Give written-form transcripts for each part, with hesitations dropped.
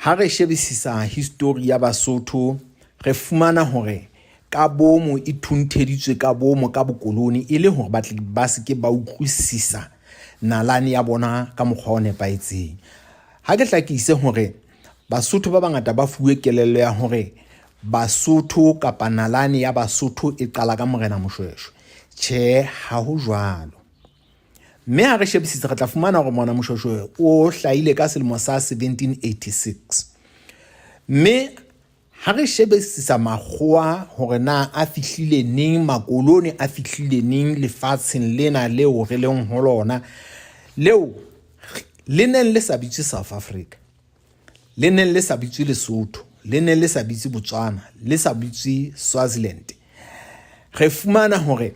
Ha re shebisisa history ya Basotho, re fumana hore ka bomo e thuntheditswe ka bomo ka bokoloni e le hore ba tle ba se ke ba utlwisisa nalane ya bona ka mokgwa o nepahetseng. Ha ke hlakise hore Basotho ba bangata ba fuwe kelello ya hore Basotho kapa nalane ya Basotho e qala ka Morena Moshoeshoe. Tjhe, ha ho jwalo. Mme ha re shebisisa re tla fumana hore Morena Moshoeshoe o hlahile ka selemo sa 1786. Mme ha re shebisisa makgowa hore na a fihlile neng, makolone a fihlile neng lefatsheng lena leo re leng ho lona, leo le neng le sa bitswe South Africa, le neng le sa bitswe Lesotho, le neng le sa bitswe Botswana, le sa bitswe Swaziland, re fumana hore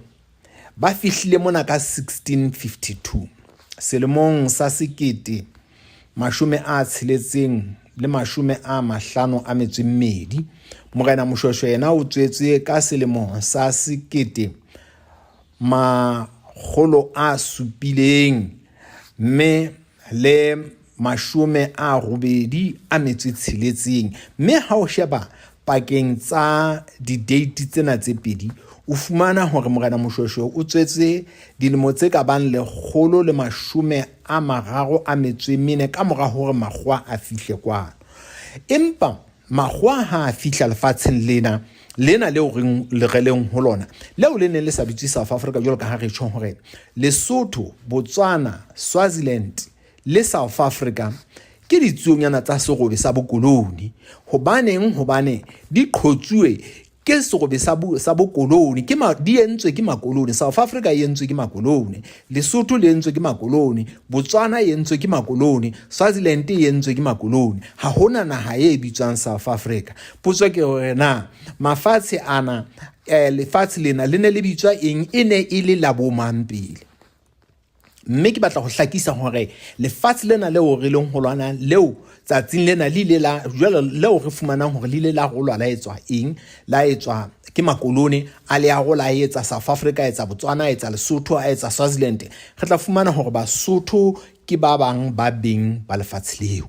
ba fihlile mona ka 1652, selemong sa sekete mashome a tsheletseng le mashome a mahlano a metso e mmedi. Morena Moshoeshoe yena o tswetswe ka selemo sa sekete makgolo a supileng mme le mashome a robedi a metso e tsheletseng. Mme ha o sheba pakeng tsa di-date tsena tse pedi, o fumana hore Morena Moshoeshoe o tswetse dilemo tse ka bang 134 ka mora hore makgowa a fihle kwano. Empa makgowa ha a fihla lefatsheng lena, lena leo re leng ho lona, leo le neng le sa bitswe South Africa jwalo ka ha re tjho hore Lesotho, Botswana, Swaziland le South Africa ke ditsuonyana tsa serobe sa bokoloni. Hobaneng? Hobane di qhotsuwe ke serobe sa sa bokoloni, ke ma, di entswe ke makoloni. South Africa e entswe ke makoloni, Lesotho le entswe ke makoloni, Botswana e entswe ke makoloni, Swaziland e entswe ke makoloni. Ha hona naha e bitswang South Africa. Potso ke hore na mafatshe ana, lefatshe lena le ne le bitswa eng? E ne e le la bo mang pele? Mme ke batla ho hlakisa hore lefatshe lena leo re leng ho lona leo tsatsing lena le ile la jwale leo re fumanang hore le ile la rolwa la etswa eng, la etswa ke makolone a le arola, a etsa South Africa, a etsa Botswana, a etsa Lesotho, a etsa Swaziland. Re tla fumana hore Basotho ke ba bang ba beng ba lefatshe leo.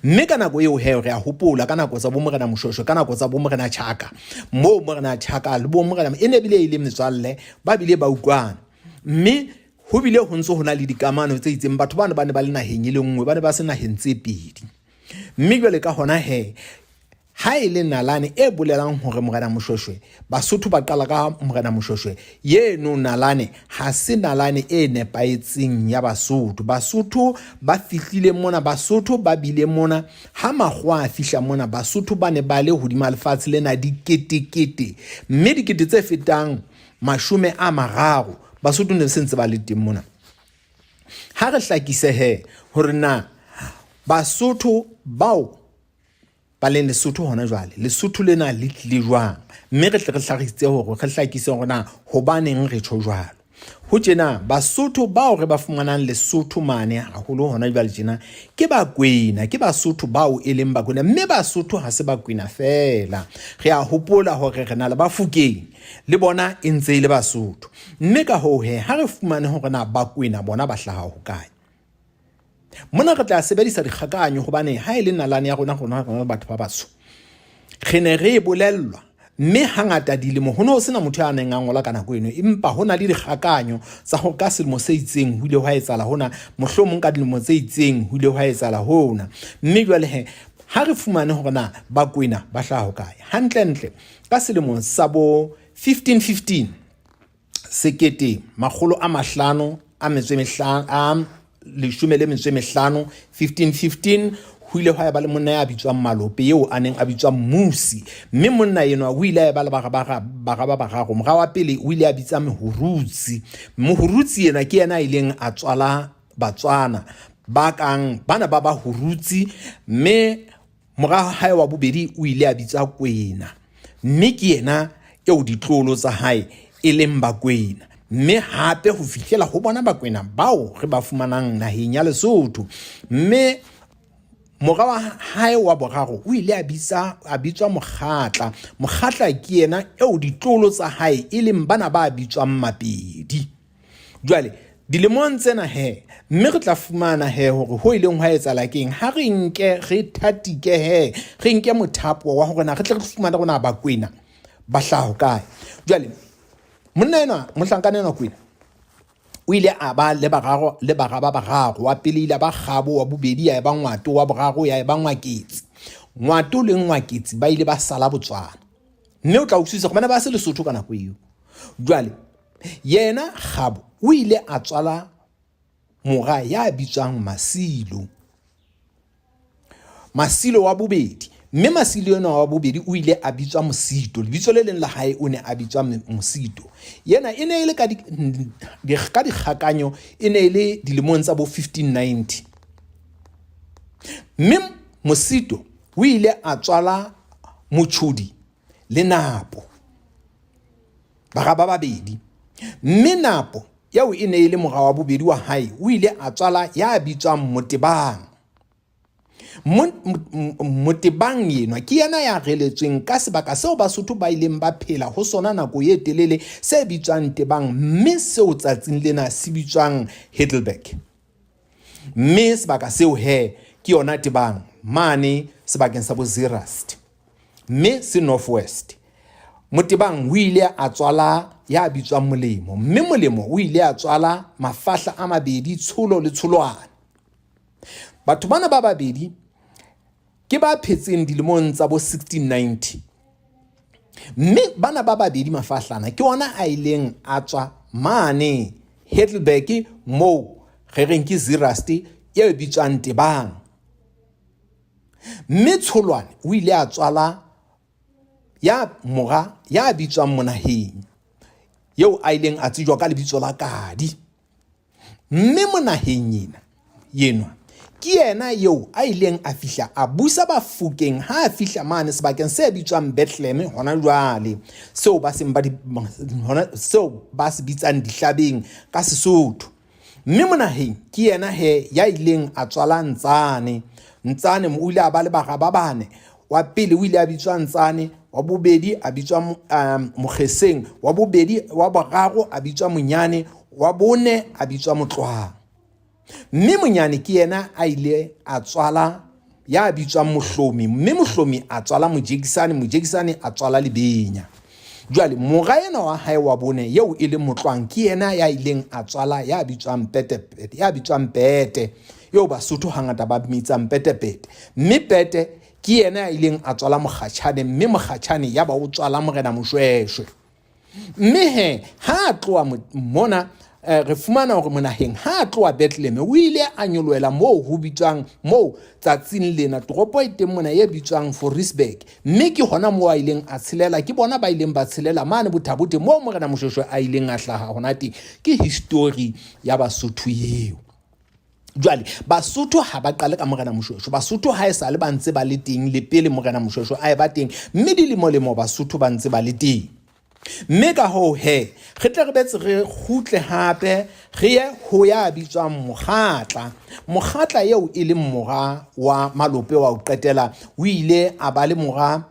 Mme ka nako eo he re a hopola ka nako tsa bo Morena Moshoeshoe, ka nako tsa bo Morena Chaka, moo Morena Chaka le bo Morena e ne bile e le metswalle, ba bile ba utlwana. Mme ho bile ho ntse ho na le dikamano tse itseng, batho bana ba ne ba le naheng e le nngwe, ba ne ba se naheng tse pedi. Mme jwale ka hona he, ha e le nalane e bolelang hore Morena Moshoeshoe, Basotho ba qala ka Morena Moshoeshoe, yeno nalane ha se nalane e nepahetseng ya Basotho. Basotho ba fihlile mona, Basotho ba bile mona, ha makgowa a fihla mona, Basotho ba ne ba le hodima lefatshe lena diketekete, mme dikete tse fetang 30 Basotho ne se ntse ba le teng mona. Ha re hlakise he hore na Basotho bao ba leng Lesotho hona jwale, Lesotho lena le tlile jwang, mme re tle re hlagisitse hore re hlakise hore na hobaneng re tjho jwalo. Ho tjena Basotho bao re ba fumanang Lesotho mane haholo hona jwale tjena ke Bakwena, ke Basotho bao e leng Bakwena, mme Basotho ha se Bakwena feela. Re a hopola hore re na le Bafokeng, le bona e ntse e le Basotho. Mme ka hoo he ha re fumane hore na Bakwena bona ba hlaha hokae. Mona re tla sebedisa dikgakanyo hobane ha e le nalane ya rona, rona rona batho ba batsho, re ne re e bolellwa, mme hangata dilemo ho ne ho sena motho ya neng a ngola ka nako eno, empa ho na le dikgakanyo tsa hore ka selemo se itseng ho ile hwa etsahala hona, mohlomong ka dilemo tse itseng ho ile hwa etsahala hona. Mme jwale he ha re fumane hore na Bakwena ba hlaha hokae. Hantlentle ka selemo sa bo 1515, sekete makgolo a mahlano a metso e mehlano, a leshome le metso e mehlano, 1515, ho ile hwa eba le monna ya bitswang Malope, eo a neng a bitswa Mmusi. Mme monna enwa o ile a eba le bara ba bararo. Mora wa pele o ile a bitsa Mohurutsi. Mohurutsi yena ke yena a ileng a tswala Batswana ba kang bana ba Bahurutsi, mme mora hae wa bobedi o ile a bitsa Kwena, mme ke yena eo ditloholo tsa hae e leng Bakwena. Mme hape ho fihlela ho bona Bakwena bao re ba fumanang naheng ya Lesotho. Mme mora wa hae wa boraro o ile a bitsa, a bitswa Mokgatla. Mokgatla ke yena eo ditloholo tsa hae e leng bana ba bitswang Mapedi. Jwale dilemong tsena he, mme re tla fumana he hore ho ileng hwa etsahala keng ha re nke re thatike he, re nke mothapo wa hore na re tle re fumane rona Bakwena ba hlaha hokae. Jwale monna enwa, mohlankana enwa Kwena, o ile a ba le bararo le bara ba bararo. Wa pele ile ba Kgabo, wa bobedi ya eba Ngwato, wa boraro ya eba Ngwaketsi. Ngwato le Ngwaketsi ba ile ba sala Botswana, mme o tla utlwisisa gore ba ne ba se Lesotho ka nako eo. Jwale yena Kgabo o ile a tswala mora ya bitswang Masilo, Masilo wa bobedi, mme Masilo enwa wa bobedi o ile a bitswa Mosito. Lebitso le leng la hae o ne a bitswa Mosito. Yena e ne e le ka dikgakanyo, e ne e le dilemong tsa bo 1590. Mme Mosito o ile a tswala Motjhodi le Napo, bara ba babedi. Mme Napo eo e ne e le mora wa bobedi wa hae, o ile a tswala ya bitswang Motebang. Motebang enwa ke yena ya reletsweng ka sebaka seo Basotho ba ileng ba phela ho sona nako e telele se bitswang Tebang, mme seo tsatsing lena se bitswang Heidelberg. Mme sebaka seo he ke yona Tebang mane sebakeng sa bo Zeerust, mme se Northwest. Motebang o ile a tswala ya bitswang Molemo, mme Molemo o ile a tswala mafahla a mabedi, Tsholo le Tsholwane. Batho bana ba babedi ke ba phetseng dilemong tsa bo 1690, mme bana ba babedi mafahlana ke ona a ileng a tswa mane Heidelberg moo re reng ke Zeerust e bitswang Tebang. Mme Tsholwane o ile a tswala ya mora ya bitswang Monaheng, eo a ileng a tsejwa ka lebitso la Kadi. Mme Monaheng ena yenwa ke yena eo a ileng a fihla a busa Bafokeng ha a fihla mane sebakeng se bitswang Bethlehem hona jwale, seo ba seng ba di, hona seo ba se bitsang Dihlabeng ka Sesotho. Mme Monaheng ke yena he ya ileng a tswala Ntsane. Ntsane o ile a ba le bara ba bane. Wa pele o ile a bitswa Ntsane, wa bobedi a bitswa Mokgeseng, wa bobedi, wa boraro a bitswa Monyane, wa bone a bitswa Motlwang. Mme Monyane ke yena a ile a tswala ya bitswang Mohlomi, mme Mohlomi a tswala Mojekisane, Mojekisane a tswala Lebenya. Jwale mora ena wa hae wa bone eo e leng Motlwang ke yena ya ileng a tswala ya bitswang Pete, ya bitswang Pete, eo Basotho hangata ba mmitsang Petepete. Mme Pete ke yena ya ileng a tswala Mokgatjhane, mme Mokgatjhane ya ba o tswala Morena Moshweshwe. Mme he ha a tloha mona, re fumana hore Monaheng ha a tloha Bethlehem o ile a nyolohela moo ho bitswang moo tsatsing lena toropo e teng mona e bitswang Forisburg, mme ke hona moo a ileng a tshelela. Ke bona ba ileng ba tshelela mane Bothabote moo Morena Moshweshwe a ileng a hlaha hona teng. Ke history ya Basotho eo. Jwale Basotho ha ba qale ka Morena Moshweshwe. Basotho ha e sale ba ntse ba le teng le pele Morena Moshweshwe a e ba teng, mme dilemo-lemo Basotho ba ntse ba le teng. Mme ka hoo he, re tle re betse re kgutle hape re ye ho ya bitswang Mokgatla. Mokgatla eo e leng mora wa Malope wa ho qetela, o ile a ba le mora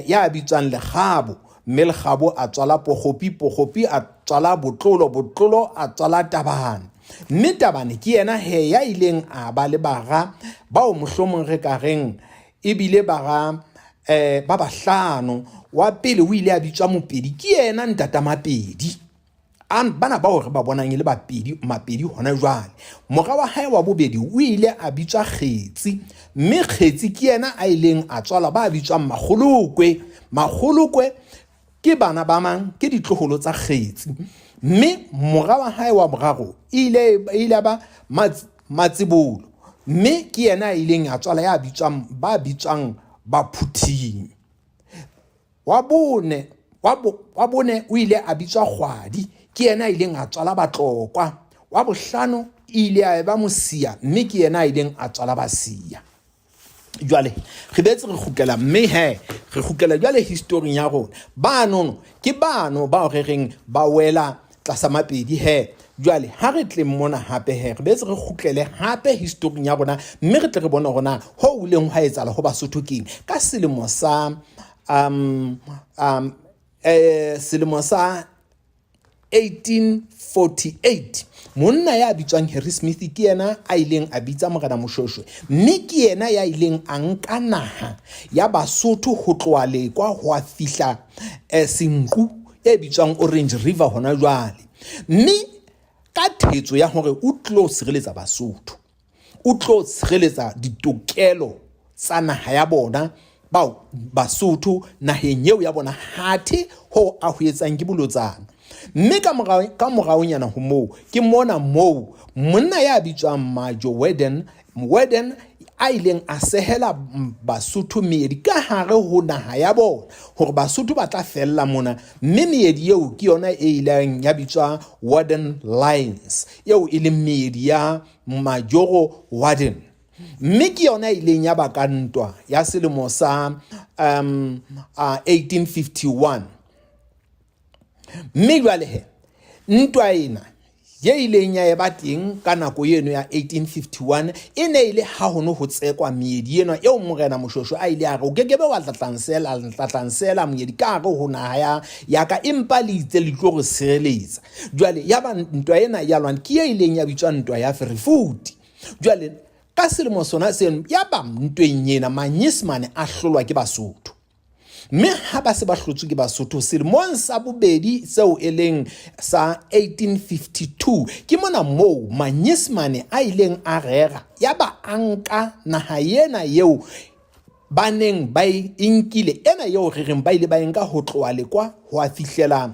ya bitswang Lekgabo, mme Lekgabo a tswala Pogopi, Pogopi a tswala Botlolo, Botlolo a tswala Tabane. Mme Tabane ke yena he ya ileng a ba le bara bao mohlomong re ka reng ebile bara ba bahlano. Wa pele o ile a bitswa Mopedi, ke yena ntata Mapedi. Bana bao re ba bonang e le Bapedi, Mapedi hona jwale. Mora wa hae wa bobedi o ile a bitswa Kgetsi, mme Kgetsi ke yena a ileng a tswalwa ba bitswang Makgolokwe. Makgolokwe ke bana ba mang? Ke ditloholo tsa Kgetsi. Mme mora wa hae wa boraro e ile ba Matsebolo, mme ke yena a ileng a tswala ya bitswang ba bitswang Baphuthing. Wa bone, wa bone o ile a bitswa Kgwadi, ke yena a ileng a tswala Batlokwa. Wa bohlano e ile a eba Mosia, mme ke yena a ileng a tswala Basia. Jwale re betse re kgutlela, mme he re kgutlela jwale historing ya rona. Banono ke bano bao re reng ba wela tlasa Mapedi he. Jwale ha re tleng mona hape he, re betse re kgutlele hape historing ya rona, mme re tle re bone hore na ho ileng hwa etsahala ho Basotho keng ka selemo sa selemo sa 1848. Monna ya bitswang Harry Smith ke yena a ileng a bitsa Morena Moshoeshoe, mme ke yena ya ileng a nka naha ya Basotho ho tloha Lekwa ho a fihla eh, Senqu e bitswang Orange River hona jwale. Mme ka thetso ya hore o tlo sireletsa Basotho. O tlo tshireletsa ditokelo tsa naha ya bona bao Basotho naheng eo ya bona hathe ho a ho etsang ke bolotsana. Mme ka morao ka moraonyana ho moo ke mona moo monna ya bitswang Majo Werden Werden a ileng a sehela Basotho meedi ka hare ho naha ya bona hore Basotho ba tla fella mona, mme meedi eo ke yona e ileng ya bitswa Warden Lines, eo e leng meedi ya Majoro Warden, mme ke yona e ileng ya baka ntwa ya selemo sa 1851. Mme jwale he ntwa ena ye ileng ya eba teng ka nako eno ya 1851 e ne e le ha ho no ho tsekwa meedi eno eo Morena Moshoeshoe a ile a re o kekebe wa tlatlansela tlatlansela moedi ka hare ho naha ya ya ka, empa le itse le tlo re sireletsa. Jwale yaba ntwa ena ya lwana ke e ileng ya bitswa ntwa ya Ferefuti. Jwale ka selemo sona seno yaba ntweng ena Manyesemane a hlolwa ke Basotho. Mme ha ba se ba hlotswe ke Basotho selemong sa bobedi seo e leng sa 1852, ke mona moo Manyesemane a ileng a rera yaba a nka naha ena eo ba neng ba e nkile, ena eo re reng ba ile ba e nka ho tloha Lekwa ho a fihlela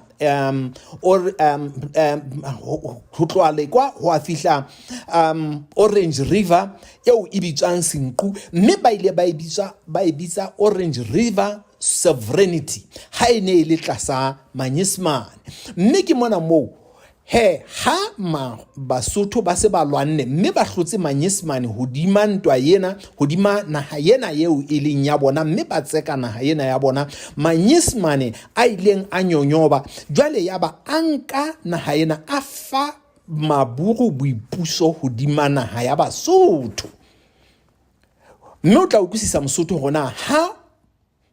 or ho tloha Lekwa ho a fihla Orange River eo e bitswang Senqu, mme ba ile ba e bitsa ba e bitsa Orange River Sovereignty ha e ne e le tlasa Manyesemane. Mme ke mona moo he ha ma Basotho ba se ba lwanne mme ba hlotse Manyesemane hodima ntwa ena, hodima naha ena eo e leng ya bona, mme ba tseka naha ena ya bona, Manyesemane a ileng a nyonyoba jwale yaba a nka naha ena a fa Maburu boipuso hodima naha ya Basotho. Mme o tla utlwisisa Mosotho hore na ha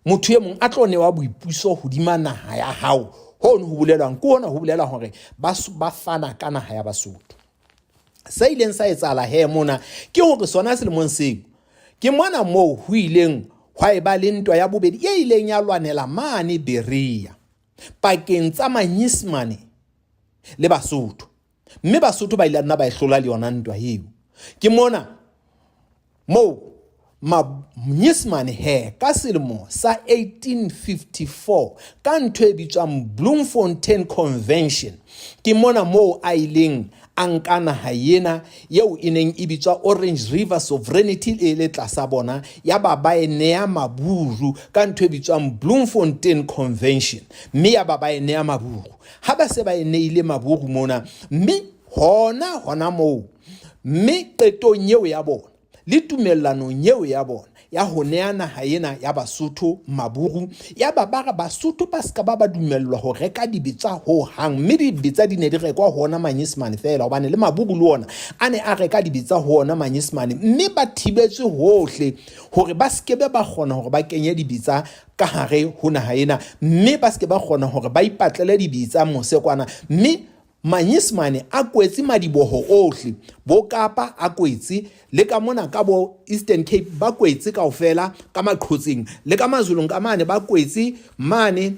motho e mong a tlo newa boipuso hodima naha ya hao, hono ho bolelwang ke hona ho bolela hore ba ba fana ka naha ya Basotho. Se ileng sa etsahala he mona ke hore sona selemong seo ke mona moo ho ileng hwa eba le ntwa ya bobedi e ileng ya lwanela mane Berea pakeng tsa Manyesemane le Basotho, mme Basotho ba ile nna ba e hlola le yona ntwa eo. Ke mona moo Manyesemane he ka selemo sa 1854 ka ntho e bitswang Bloemfontein Convention, ke mona moo a ileng a nka naha ena eo e neng e bitswa Orange River Sovereignty e le tlasa bona, ya ba ba e nea Maburu ka ntho e bitswang Bloemfontein Convention, mme ya ba ba e nea Maburu. Ha ba se ba e neile Maburu mona, mme hona hona moo, mme qetong eo ya bona le tumellanong eo ya bona ya ho nea naha ena ya Basotho Maburu, yaba ba re Basotho ba se ka ba ba dumellwa ho reka dibetsa ho hang, mme dibetsa di ne di rekwa ho ona Manyesemane feela, hobane le Maburu le ona a ne a reka dibetsa ho ona Manyesemane, mme ba thibetswe hohle hore ba se ke be ba kgona hore ba kenye dibetsa ka hare ho naha ena, mme ba se ke ba kgona hore ba ipatlele dibetsa mose kwana. Mme Manyesemane a kwetse madiboho ohle, bo Kapa a kwetse, le ka mona ka bo Eastern Cape ba kwetse kaofela, ka Maqhotseng le ka Mazulung ka mane ba kwetse mane,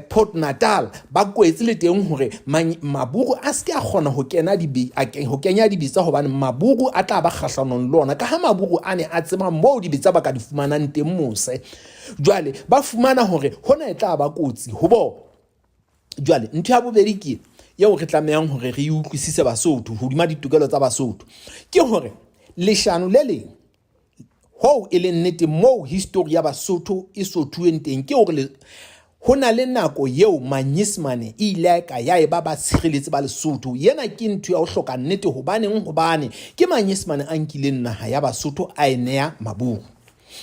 Port Natal ba kwetse le teng hore Maburu a se ke a kgona ho kena dibe, a ke, ho kenya dibetsa, hobane Maburu a tla ba kgahlanong le ona, ka ha Maburu a ne a tseba moo dibetsa ba ka di fumanang teng mose. Jwale ba fumana hore hona e tla ba kotsi ho bona. Jwale ntho ya bobedi ke eo re tlamehang hore re e utlwisise Basotho hodima ditokelo tsa Basotho, ke hore leshano le leng hoo e leng nnete moo history ya Basotho e sothuweng teng ke hore ho na le nako eo Manyesemane e ile ka ya eba ba tshireletse ba Lesotho. Ena ke ntho ya ho hloka nnete. Hobaneng? Hobane ke Manyesemane a nkileng naha ya Basotho a e neya Maburu.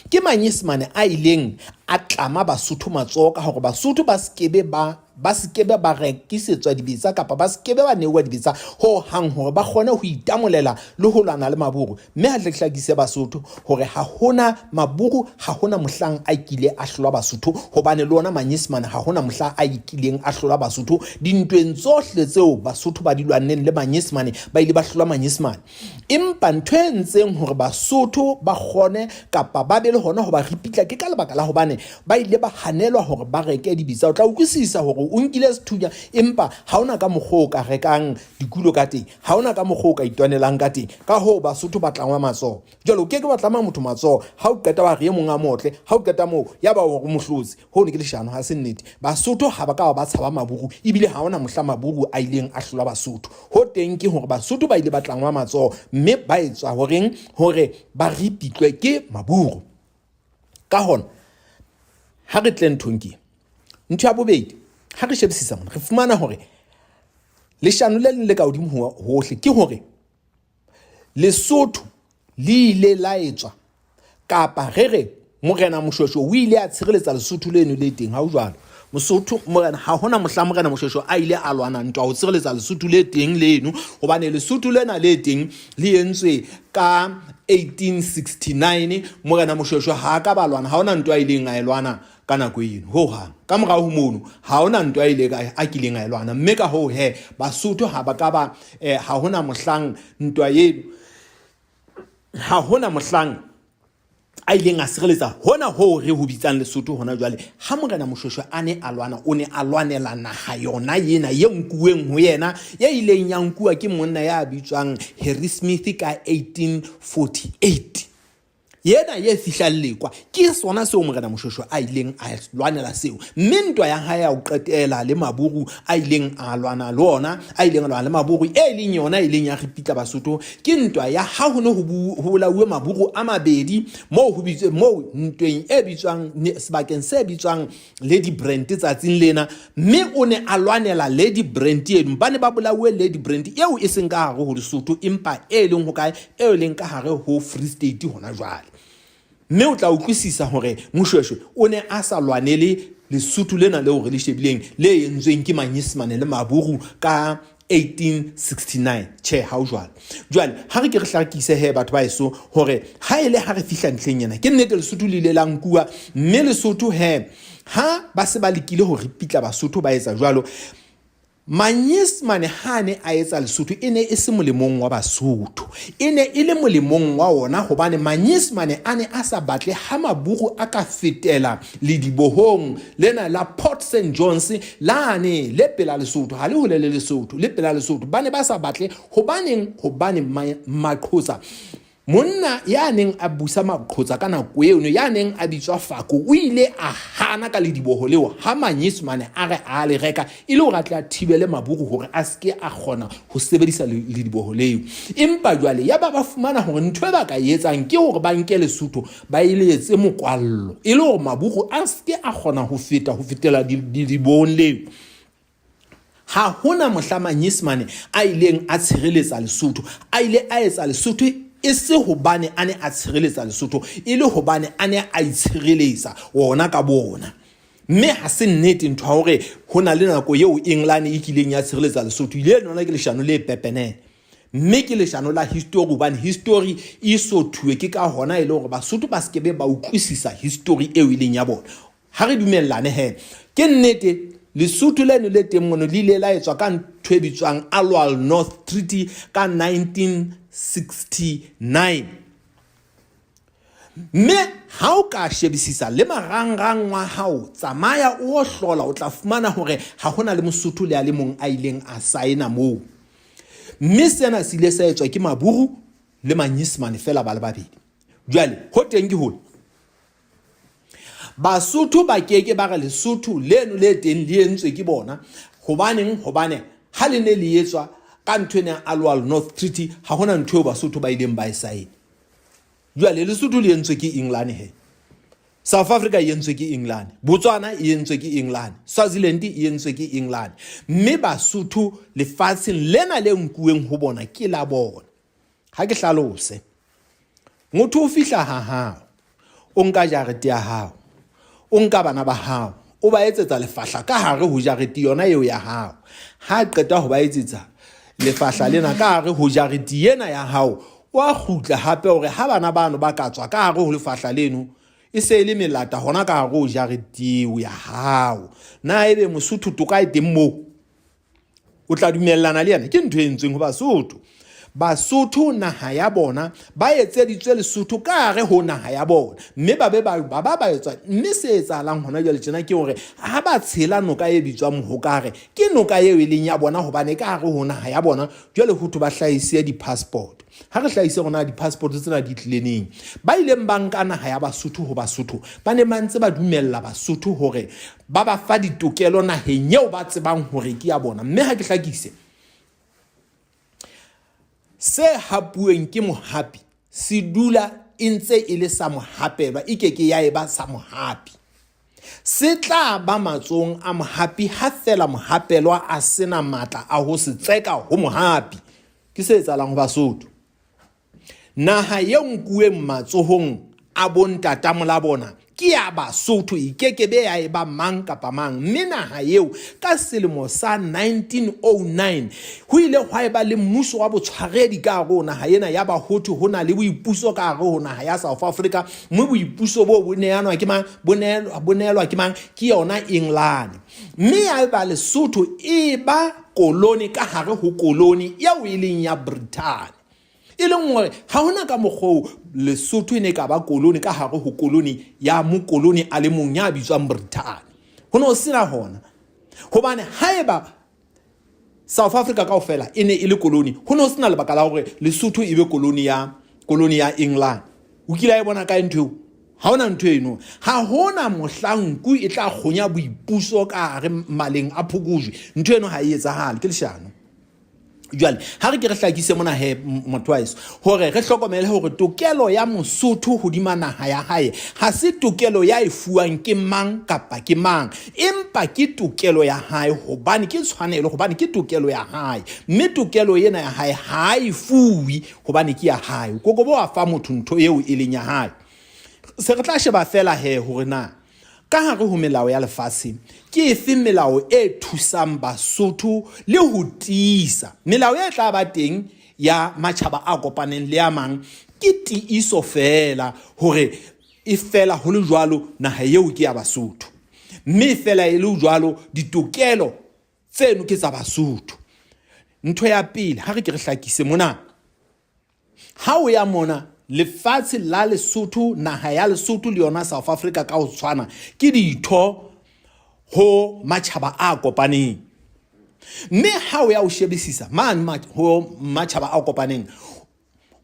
Ke Manyesemane a ileng a tlama Basotho matsoho ka hore Basotho ba se kebe ba ba se kebe ba rekisetswa dibetsa kapa ba se kebe ba neuwa dibetsa ho hang hore ba kgone ho itamolela le ho lwana le maburu. Mme ha tle ke hlakise Basotho hore ha hona maburu, ha hona mohlang a kile a hlolwa Basotho, hobane le ona Manyesemane ha hona mohla a kileng a hlolwa Basotho. Dintweng tsohle tseo Basotho ba di lwanneng le Manyesemane, ba ile ba hlolwa Manyesemane. Empa ntho e entseng hore Basotho ba kgone kapa ba be le hona ho ba ripitla ke ka lebaka la hobane ba ile ba hanelwa hore ba reke dibetsa. O tla utlwisisa hore o nkile sethunya empa ha ona ka mokgwa o ka rekang dikulo ka teng, ha ona ka mokgwa o ka itwanelang ka teng. Ka hoo Basotho ba tlangwa matsoho. Jwale o ke ke wa tlama motho matsoho ha o qeta wa re e mong a motle, ha o qeta moo ya ba o re mohlotse. Hono ke leshano, ha se nnete. Basotho ha ba ka ba tshaba maburu, ebile ha hona mohla maburu a ileng a hlola Basotho. Ho teng ke hore Basotho ba ile ba tlangwa matsoho mme ba etswa horeng hore ba ripitlwe ke maburu. Ka hona ha re tle nthong ke ntho ya bobedi, ha re shebisisa mona re fumana hore leshano le leng le ka hodimo hohle ke hore Lesotho le ile la etswa kapa re re Morena Moshoeshoe o ile a tshireletsa Lesotho leno le teng. Ha ho jwalo. Mosotho morena ha hona mohla Morena Moshoeshoe a ile a lwana ntwa ho tshireletsa Lesotho le teng leno, hobane Lesotho lena le teng le entswe ka 1869. Morena Moshoeshoe ha a ka ba lwana, ha hona ntwa a ileng a e lwana ka nako eno ho hang. Ka morao ho mono ha hona ntwa ile a kileng a e lwana, mme ka hoo he Basotho ha ba ka ba ha hona mohlang ntwa eno, ha hona mohlang a ileng a sireletsa hona hoo re ho bitsang Lesotho hona jwale. Ha Morena Moshoeshoe a ne a lwana, o ne a lwanela naha yona ena ye nkuweng ho yena, ye ileng ya nkuwa ke monna ya bitswang Harry Smith ka 1848. Yena ye fihlang lekwa ke sona seo Morena Moshoeshoe a ileng a lwanela seo, mme ntwa ya hae ya ho qetela le maburu a ileng a lwana le ona, a ileng a lwana le maburu e leng yona e ileng ya ripitla Basotho, ke ntwa ya ha ho ne ho bolauwe maburu a mabedi moo ho bitswe moo ntweng e bitswang sebakeng se bitswang Lady Brand tsatsing lena, mme o ne a lwanela Lady Brand eno. Ba ne ba bolauwe Lady Brand eo e seng ka hare ho Lesotho, empa e leng hokae, e leng ka hare ho Free State hona jwale. Mme o tla utlwisisa hore Moshoeshoe o ne a sa lwanele Lesotho lena leo re le shebileng le entsweng ke Manyesemane le Maburu ka 1869. Tjhe, ha o jwalo. Jwale ha re ke re hlakise he batho ba eso hore ha e le ha re fihla ntlheng ena, ke nnete Lesotho le ile la nkuwa, mme Lesotho he ha ba se ba lekile ho ripitla Basotho ba etsa jwalo. Manyesemane ha ne a etsa Lesotho e ne e se molemong wa Basotho, e ne e le molemong wa ona, hobane Manyesemane a ne a sa batle ha maburu a ka fetela ledibohong lena la Port St Johns lane le pela Lesotho, ha le hole le Lesotho, le pela Lesotho. Ba ne ba sa batle. Hobaneng? Hobane Maqhotsa, monna ya neng a busa Maqhotsa ka nako eno, ya neng a bitswa Fako, o ile a hana ka lediboho leo ha Manyesemane a re a le reka e le hore a tle a thibele maburu hore a seke a kgona ho sebedisa lediboho leo. Empa jwale ya ba ba fumana hore ntho e ba ka e etsang ke hore ba nke Lesotho ba e le etse mokwallo, e le hore maburu a seke a kgona ho feta ho fetela ledibohong leo. Ha hona mohla Manyesemane a ileng a tshireletsa Lesotho. A ile a etsa Lesotho e se hobane a ne a tshireletsa Lesotho, e le hobane a ne a itshireletsa ona ka bona. Mme ha se nnete ntho ya hore ho na le nako eo England e kileng ya tshireletsa Lesotho. Ile lona ke leshano le pepenene. Mme ke leshano la history, hobane history e sothuwe, ke ka hona e le hore Basotho ba se ke be ba utlwisisa history eo e leng ya bona. Ha re dumellane he, ke nnete Lesotho leno le teng mono le ile la etswa ka ntho e bitswang Alwal North Treaty ka 1969. Mme ha o ka shebisisa le marangrang wa hao, tsamaya o o hlola, o tla fumana hore ha hona le Mosotho le a le mong a ileng a saena moo. Mme sena se ile sa etswa ke Maburu le Manyesemane feela ba le babedi. Jwale ho teng ke hore Basotho ba ke ke ba re Lesotho leno le teng le entswe ke bona. Hobaneng? Hobane ha le ne le etswa ka ntho ena ya Alwal North Treaty, ha hona ntho eo Basotho ba ileng ba e saena. Jwale Lesotho le entswe ke England he. South Africa e entswe ke England, Botswana e entswe ke England, Swaziland e entswe ke England. Mme Basotho lefatsheng lena le nkuweng ho bona ke la bona. Ha ke hlalose. Motho o fihla ha hao, o nka jarete ya hao, o nka bana ba hao, O ba etsetsa lefahla ka hare ho jarete yona eo ya hao. Ha a qeta ho ba etsetsa lefahla lena ka hare ho jarete ena ya hao, o a kgutla hape hore ha bana bano ba ka tswa ka hare ho lefahla leno, e se e le melata hona ka hare ho jarete eo ya hao. Na ebe Mosotho toka e teng moo? O tla dumellana le yena? Ke ntho e entsweng ho Basotho. Basotho naha ya bona ba etseditswe Lesotho ka hare ho naha ya bona, mme ba be ba ba ba ba etswa. Mme se etsahalang hona jwale tjena ke hore ha ba tshela noka e bitswang Mohokare, ke noka eo e leng ya bona hobane ka hare ho naha ya bona. Jwale ho thwe ba hlahise di-passport. Ha re hlahise hore na di-passport tsena di tlile neng. Ba ileng ba nka naha ya Basotho ho Basotho ba ne ba ntse ba dumella Basotho hore ba ba fa ditokelo naheng eo ba tsebang hore ke ya bona. Mme ha ke hlakise, se hapuweng ke mohapi se dula e ntse e le sa mohapelwa, e ke ke ya eba sa mohapi. Se tla ba matsohong a mohapi ha feela mohapelwa a sena matla a ho se tseka ho mohapi. Ke se etsahalang ho Basotho. Naha e nkuweng matsohong a bontatamola bona ke ya Basotho, e ke ke be ya eba mang kapa mang. Mme naha eo ka selemo sa 1909 ho ile hwa eba le mmuso wa botshwaredi ka hare ho naha ena, ya ba ho thwe ho na le boipuso ka hare ho naha ya South Africa. Mme boipuso boo bo neanwa ke mang? Bo neelwa ke mang? Ke yona Engelane. Mme ya eba Lesotho e ba koloni ka hare ho koloni eo e leng ya Brithani. E leng hore ha hona ka mokgwa oo Lesotho e ne e ka ba koloni ka hare ho koloni ya mokoloni a le mong ya bitswang Brithani. Ho ne ho sena hona. Hobane haeba South Africa kaofela e ne e le koloni, ho ne ho sena lebaka la hore Lesotho e be koloni ya koloni ya England. O kile a e bona kae ntho eo? Ha hona ntho eno. Ha hona mohla nku e tla kgonya boipuso ka hare maleng a phokojwe. Ntho eno ha e etsahale, ke leshano. Jwale ha re ke re hlakise mona he motho wa heso hore re hlokomele hore tokelo ya Mosotho hodima naha ya hae ha se tokelo ya e fuwang ke mang kapa ke mang, empa ke tokelo ya hae hobane ke tshwanelo, hobane ke tokelo ya hae. Mme tokelo ena ya hae ha e fuwe hobane ke ya hae. Kokobo wa fa motho ntho eo e leng ya hae. Se re tla sheba fela he hore na Ka hare ho melao ya lefatshe, ke efe melao e thusang Basotho le ho tiisa? Melao e tla ba teng ya matjhaba a kopaneng le a mang ke tiiso feela hore e fela ho le jwalo naha eo ke ya Basotho. Mme e fela e le jwalo ditokelo tseno ke tsa Basotho. Ntho ya pele, ha re ke re hlakise mona. Ha o ya mona, lefatshe la Lesotho, naha ya Lesotho le yona South Africa ka ho tshwana ke ditho ho matjhaba a kopaneng. Mme ha o ya o shebisisa mane ho matjhaba a kopaneng,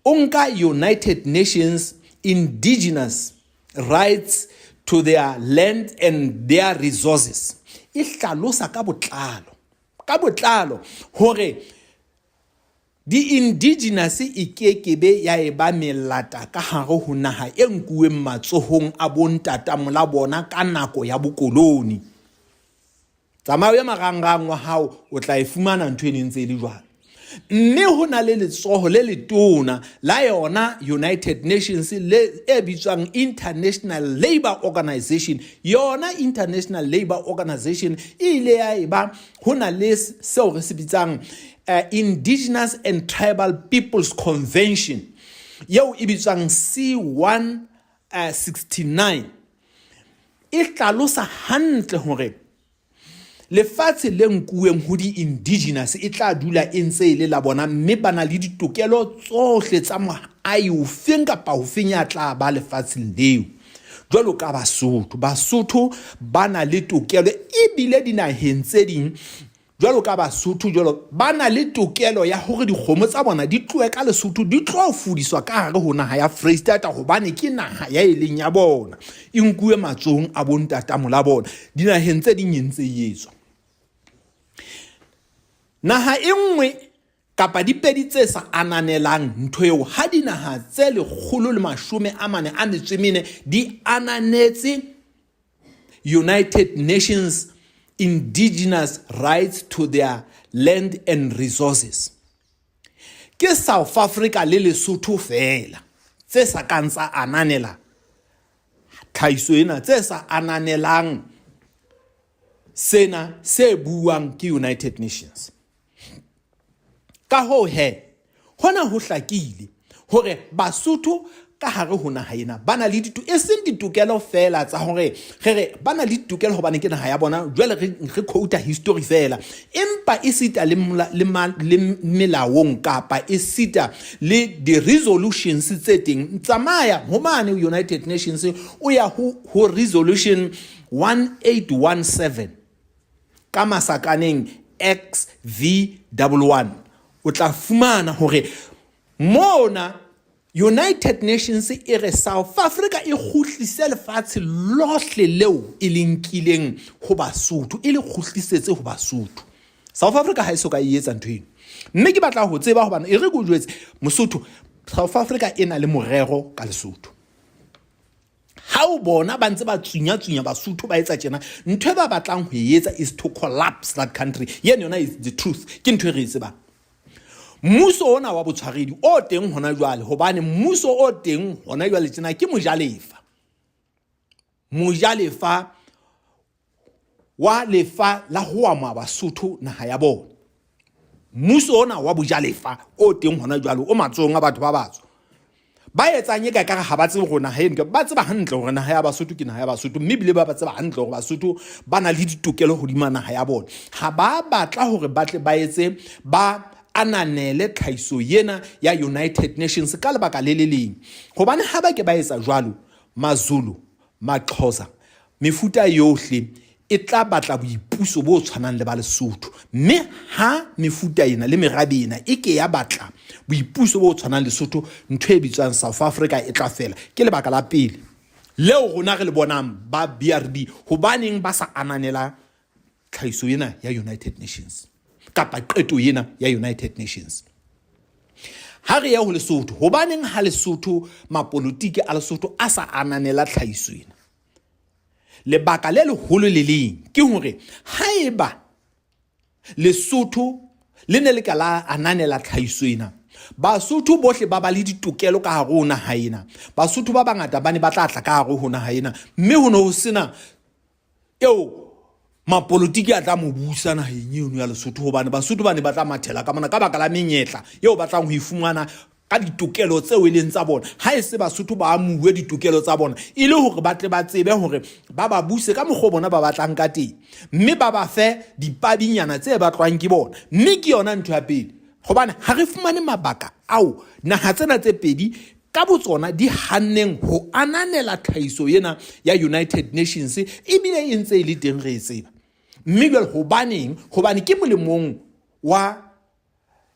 o nka United Nations Indigenous Rights to their Land and their Resources, e hlalosa ka botlalo, ka botlalo hore Di-indigenous e ke ke be ya eba melata ka hare ho naha e nkuweng matsohong a bontatamola bona ka nako ya bokoloni. Tsamaya o ye marangrang wa hao, o tla e fumana ntho e ne ntse e le jwalo. Mme ho na le letsoho le letona la yona United Nations le e bitswang International Labour Organization. Yona International Labour Organization e ile ya eba ho na le seo re se bitsang Indigenous and Tribal Peoples Convention yeo e bitswang C169 e hlalosa hantle hore lefatshe le nkuweng ho di-indigenous e tla dula e ntse e le la bona, mme ba na le ditokelo tsohle tsa moahi ofeng kapa ofeng ya tla ba lefatsheng leo. Jwalo ka Basotho, Basotho ba na le tokelo ebile dinaheng tse ding jwalo ka Basotho jwalo ba na le tokelo ya hore dikgomo tsa bona di tlohe ka Lesotho di tlo fudiswa ka hare ho naha ya Freistata, hobane ke naha ya e leng ya bona, e nkuwe matsohong a bontatamola bona. Dinaheng tse ding e ntse e etswa. Naha e nngwe kapa di pedi tse sa ananelang ntho eo, ha dinaha tse 144 di ananetse United Nations Indigenous Rights to their Land and Resources. Ke South Africa le Lesotho feela tse sa kang tsa ananela tlhahiso ena, tse sa ananelang sena se buang ke United Nations. Ka hoo he, hona ho hlakile hore Basotho ka hare ho naha ena ba na le e seng ditokelo feela tsa hore re re ba na le ditokelo hobane ke naha ya bona, jwale re quota history feela, empa esita le melaong kapa esita le di-resolutions tse teng. Tsamaya ho mane United Nations o ya ho resolution 1817 ka masakaneng XV11, o tla fumana hore mona United Nations e re South Africa e kgutlise lefatshe lohle leo e le nkileng ho Basotho, e le kgutlisetse ho Basotho. South Africa ha e soka e etsa ntho eno. Mme ke batla ho tseba hobane e re ke o jwetse Mosotho, South Africa e na le morero ka Lesotho. Ha o bona ba ntse ba tsunya-tsunya Basotho ba etsa tjena, ntho e ba batlang ho e etsa is to collapse that country. Yeno yona is the truth, ke ntho e re e tsebang. Mmuso ona wa botshwaredi o teng hona jwale, hobane mmuso o teng hona jwale tjena ke mojalefa. Mojalefa wa lefa la ho amoha Basotho naha ya bona. Mmuso ona wa bojalefa o teng hona jwale o matsohong a batho ba batsho. Ba etsang e ka ekare ha ba tsebe hore naha eno, ba tseba hantle hore naha ya Basotho ke naha ya Basotho, mme ebile ba tseba hantle hore Basotho ba na le ditokelo hodima naha ya bona. Ha ba batla hore ba tle ba etse ba ananele tlhahiso ena ya United Nations ka lebaka le le leng. Hobane ha ba ke ba etsa jwalo, Mazulu, Maxhosa, mefuta yohle e tla batla boipuso bo tshwanang le ba Lesotho. Mme ha mefuta ena le merabe ena e ke ya batla boipuso bo tshwanang Lesotho, ntho e bitswang South Africa e tla fela. Ke lebaka la pele leo rona re le bonang ba BRB hobaneng ba sa ananela tlhahiso ena ya United Nations kapa qeto ena ya United Nations. Ha re ye ho Lesotho, hobaneng ha Lesotho mapolotiki a Lesotho a sa ananela tlhahiso ena? Lebaka le leholo le leng ke hore haeba Lesotho le ne le ka la ananela tlhahiso ena, Basotho bohle ba ba le ditokelo ka hare ho naha ena. Basotho ba bangata ba ne ba tla tla ka hare ho naha ena, mme ho ne ho sena eo mapolotiki a tla mo busa naheng eno ya Lesotho, hobane Basotho ba ne ba tla mathela ka mona ka baka la menyetla eo ba tlang ho e fumana ka ditokelo tseo e leng tsa bona. Ha e se Basotho ba amuwe ditokelo tsa bona e le hore ba tle ba tsebe hore ba ba buse ka mokgwa bona ba batlang ka teng, mme ba ba fe dipabinyana tse batlwang ke bona. Mme ke yona ntho ya pele, hobane ha re fumane mabaka ao naha tsena tse pedi ka botsona di hanneng ho ananela tlhahiso ena ya United Nations, ebile e ntse e le teng re e tseba. Mme jwale hobaneng? Hobane ke molemong wa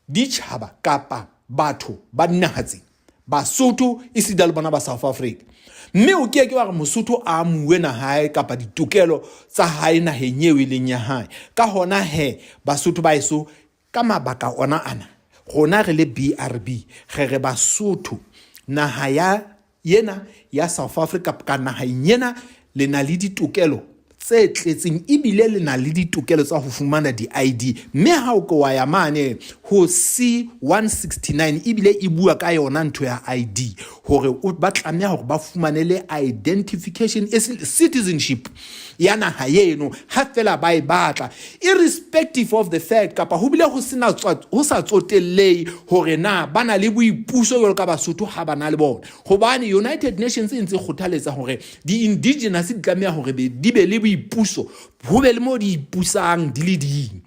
ditjhaba kapa batho ba dinaha tsena, Basotho esita le bona ba South Africa. Mme o ke ke wa re Mosotho a amuwe naha hae kapa ditokelo tsa hae naheng eo e leng ya hae. Ka hona he, Basotho ba eso, ka mabaka ona ana, rona re le BRB re re Basotho, naha ya ena ya South Africa ka naheng ena le na le ditokelo tse tletseng, ebile le na le ditokelo tsa ho fumana di-ID. Mme ha o ke wa ya mane ho C169, ebile e bua ka yona ntho ya ID, hore ba tlameha hore ba fumane le identification e citizenship ya naha eno ha fela ba e batla, irrespective of the fact kapa ho bile ho sena ho sa tsotellehe hore na ba na le boipuso jwalo ka Basotho ha ba na le bona. Hobane United Nations e ntse kgothaletsa hore di-indigenous di tlameha hore di be le boipuso, ho be le moo di ipusang di le ding,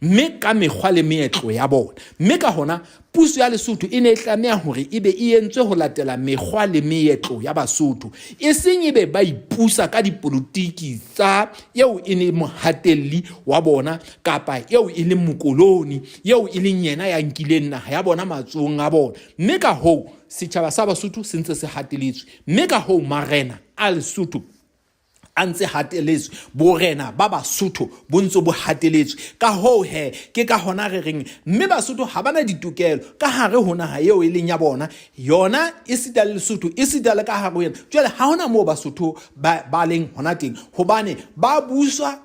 mme ka mekgwa le meetlo ya bona. Mme ka hona puso ya Lesotho e ne e tlameha hore e be e entswe ho latela mekgwa le meetlo ya Basotho, e seng ebe ba ipusa ka dipolotiki tsa eo e leng mohatelli wa bona kapa eo e leng mokoloni, eo e leng yena ya nkileng naha ya bona matsohong a bona. Mme ka hoo setjhaba sa Basotho se ntse se hateletswe, mme ka hoo marena a Lesotho a ntse hateletswe, borena ba Basotho bo ntse bo hateletswe. Ka hoo he, ke ka hona re reng mme Basotho ha ba na ditokelo ka hare ho naha eo e leng ya bona, yona esita le Lesotho, esita le ka hare ho yona. Jwale ha hona moo Basotho ba leng hona teng, hobane ba buswa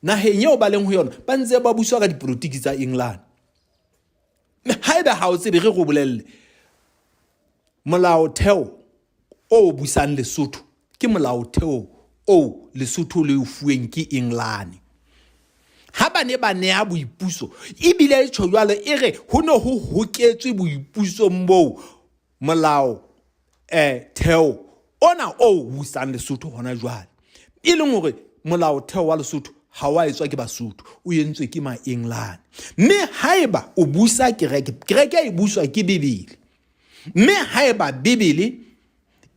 naheng eo ba leng ho yona, ba ntse ba buswa ka dipolotiki tsa England. Haeba ha o tsebe, re go bolelle, molaotheo o busang Lesotho ke molaotheo oo Lesotho le o fuweng ke England. Ha ba ne ba neha boipuso, ebile e tjho jwalo e re ho ne ho hoketswe boipusong boo molao theo ona o busang Lesotho hona jwale, e leng hore molaotheo wa Lesotho ha wa etswa ke Basotho, o entswe ke Maengelane. Mme haeba o busa kereke, kereke e buswa ke Bibele, mme haeba Bibele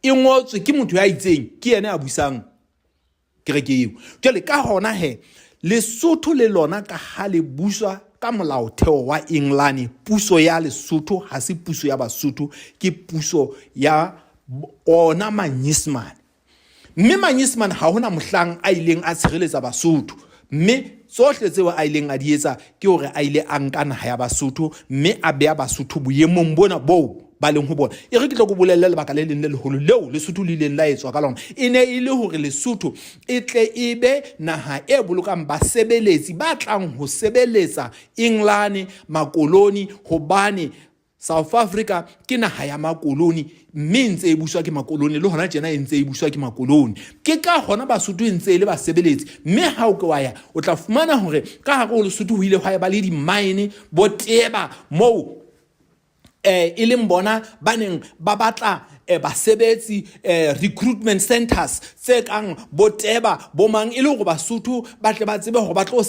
e ngotswe ke motho ya itseng, ke yena ya busang kereke eo. Jwale ka hona he, Lesotho le lona ka ha le buswa ka molaotheo wa Engelane, puso ya Lesotho ha se puso ya Basotho, ke puso ya ona Manyesemane. Mme Manyesemane ha hona mohlang a ileng a tshireletsa Basotho, mme tsohle tseo a ileng a di etsa ke hore a ile a nka naha ya Basotho mme a beha Basotho boemong bona boo ba leng ho bona. E re ke tlo ko bolelle lebaka le leng le leholo leo Lesotho le ileng la etswa ka lona. E ne e le hore Lesotho e tle e be naha e bolokang basebeletsi ba tlang ho sebeletsa Engelane, makoloni, hobane South Africa ke naha ya makoloni mme e ntse e buswa ke makoloni le hona tjena e ntse e buswa ke makoloni. Ke ka hona Basotho e ntse e le basebeletsi, mme ha o ke wa ya o tla fumana hore ka hare ho Lesotho ho ile hwa eba le di-mine bo teba moo e leng bona ba neng ba batla basebetsi, recruitment centers tse kang bo teba bo mang, e le hore Basotho ba tle ba tsebe hore ba tlo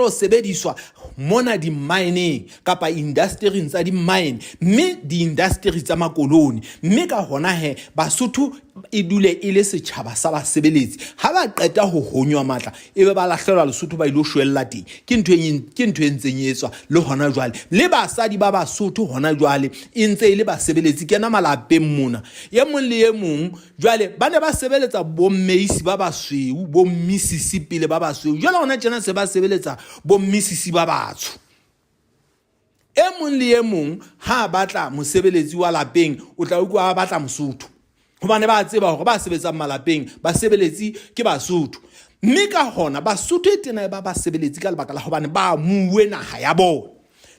sebediswa mona di-mineng kapa indastering tsa di-mine, mme di-indasteri tsa makoloni. Mme ka hona he Basotho e dule e le setjhaba sa basebeletsi. Ha ba qeta ho honywa matla, e be ba lahlelwa Lesotho ba ilo shwella teng. Ke ntho e, ke ntho e ntseng e etswa le hona jwale. Le basadi ba Basotho hona jwale e ntse e le basebeletsi. Kena malapeng mona, e mong le e mong jwale ba ne ba sebeletsa bommeisi ba basweu, bommisisi pele ba basweu, jwale hona tjena se ba sebeletsa bommisisi ba batsho. E mong le e mong ha a batla mosebeletsi wa lapeng, o tla utlwa a batla Mosotho, hobane ba tseba hore ba sebetsang malapeng basebeletsi ke Basotho. Mme ka hona Basotho e tena e ba basebeletsi ka lebaka la hobane ba amuwe naha ya bona,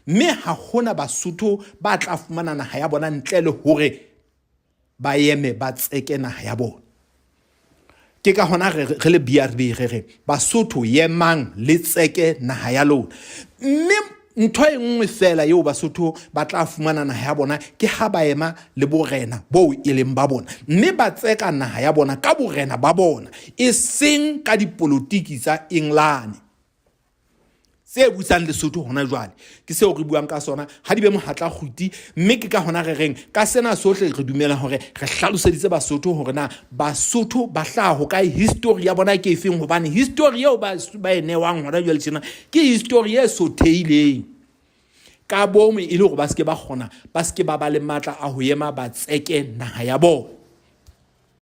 mme ha hona Basotho ba tla fumana naha ya bona ntle le hore ba eme ba tseke naha ya bona. Ke ka hona re re le BRB re re Basotho yemang le tseke naha ya lona. Mme ntho e nngwe fela eo Basotho ba tla fumana naha ya bona ke ha ba ema le borena boo e leng ba bona, mme ba tseka naha ya bona ka borena ba bona, e seng ka dipolotiki tsa Engelane tse busang Lesotho hona jwale. Ke seo re buang ka sona, ha di be mohatla kguti. Mme ke ka hona re reng ka sena sohle re dumela hore re hlaloseditse Basotho hore na Basotho ba hlaha hokae, history ya bona ke efeng, hobane history eo ba e newang hona jwale tjena ke history e sothehileng ka bome, e le hore ba se ke ba kgona, ba se ke ba ba le matla a ho ema ba tseke naha ya bona.